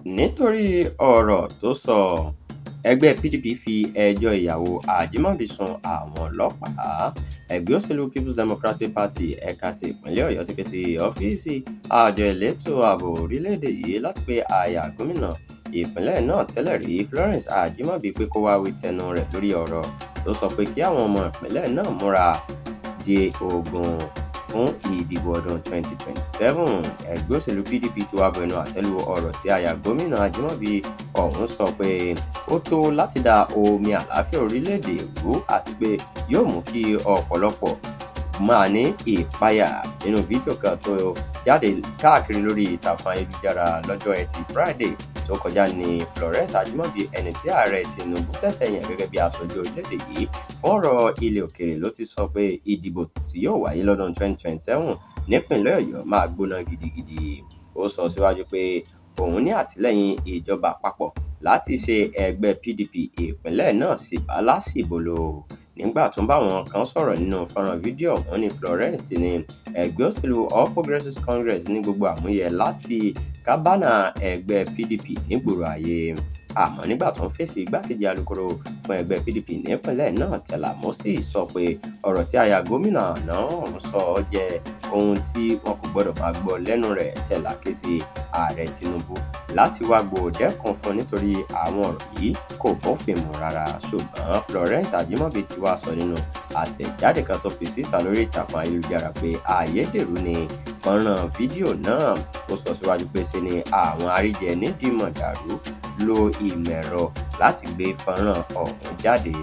Nítorí ọ̀rọ̀ tó sọ, ẹgbẹ́ PDP fi ẹjọ́ ìyàwó Ajímọ̀bí sun àwọn ọlọ́pàá. Ẹgbẹ́ òṣèlú People's Democratic Party ẹ̀ka ti ìpínlẹ̀ Ọ̀yọ́ ti ké sí ọ́fíìsì àjọ elétò ààbò orílẹ̀-èdè yìí láti pe aya gómìnà ìpínlẹ̀ náà tẹ́lẹ̀ rí, Florence Ajímọ̀bí, pé kó wá wí tẹnu rẹ̀ lórí ọ̀rọ̀ tó sọ pé kí àwọn ọmọ ìpínlẹ̀ náà múra de ogun fún ìdìbò ọdún 2027. Ẹgbẹ́ òṣèlú PDP ti wá bu ẹnu àtẹ́ lu ọ̀rọ̀ tí aya gómìnà Ajímọ̀bí ọ̀hún sọ pé ó tó láti da omi àlàáfíà orílẹ̀-èdè rú àti pé yóò mú kí ọ̀pọ̀lọpọ̀ máa ní ìpayà. Nínú fídíò kan tó jáde káàkiri lórí ìtàkùn ayélujára lọ́jọ́ Ẹtì Friday tó kọjá ní Florence Ajímọ̀bí, ẹni tí Ààrẹ Tinubu ṣẹ̀ṣẹ̀ yàn gẹ́gẹ́ bí aṣojú orílẹ̀-èdè yìí fún ọ̀rọ̀ ilẹ̀ òkèèrè, ló ti sọ pé ìdìbò tí yóò wáyé lọ́dún 2027 nípìnlẹ̀ Ọ̀yọ́ máa gbóná gidigidi. Ó sọ síwájú pé òun ní àtìlẹ́yìn ìjọba àpapọ̀ láti ṣe ẹgbẹ́ PDP ìpínlẹ̀ náà síbálásìbolo. Nígbà tó ń bá àwọn kan sọ̀rọ̀ nínú fọ́nrán fídíò ọ̀hún ní Florence ti ní ẹgbẹ́ òṣèlú All Progressives Congress ní gbogbo àmúyẹ láti kábánà ẹgbẹ́ PDP nígboro ayé. Àmọ́ nígbà tó ń fèsì, igbákejì alūkkóró fún ẹgbẹ́ PDP nípìnlẹ̀ náà, Tẹ́lá Moses, sọ pé ọ̀rọ̀ tí aya gómìnà náà sọ jẹ́ ohun tí wọn kò gbọdọ̀ máa gbọ́ lẹ́nu rẹ̀. Tẹ́lá ké sí Ààrẹ Tinubu láti wá gbòdẹ́kun fún nítorí àwọn ọ̀rọ̀ yìí kò bófin mu rárá. Ṣùgbọ́n Florence Ajímọ̀bí ti wá sọ nínú àtẹ̀jáde kan tó fi síta lórí ìtàkùn ayélujára pé ayédèrú ni fọ́nrán fídíò náà. Ó sọ síwájú pé ṣe ni àwọn àríjẹ nídìí mọ̀dàrú lo ìmọ̀ ẹ̀rọ láti gbé fọ́nrán ọ̀hún jáde.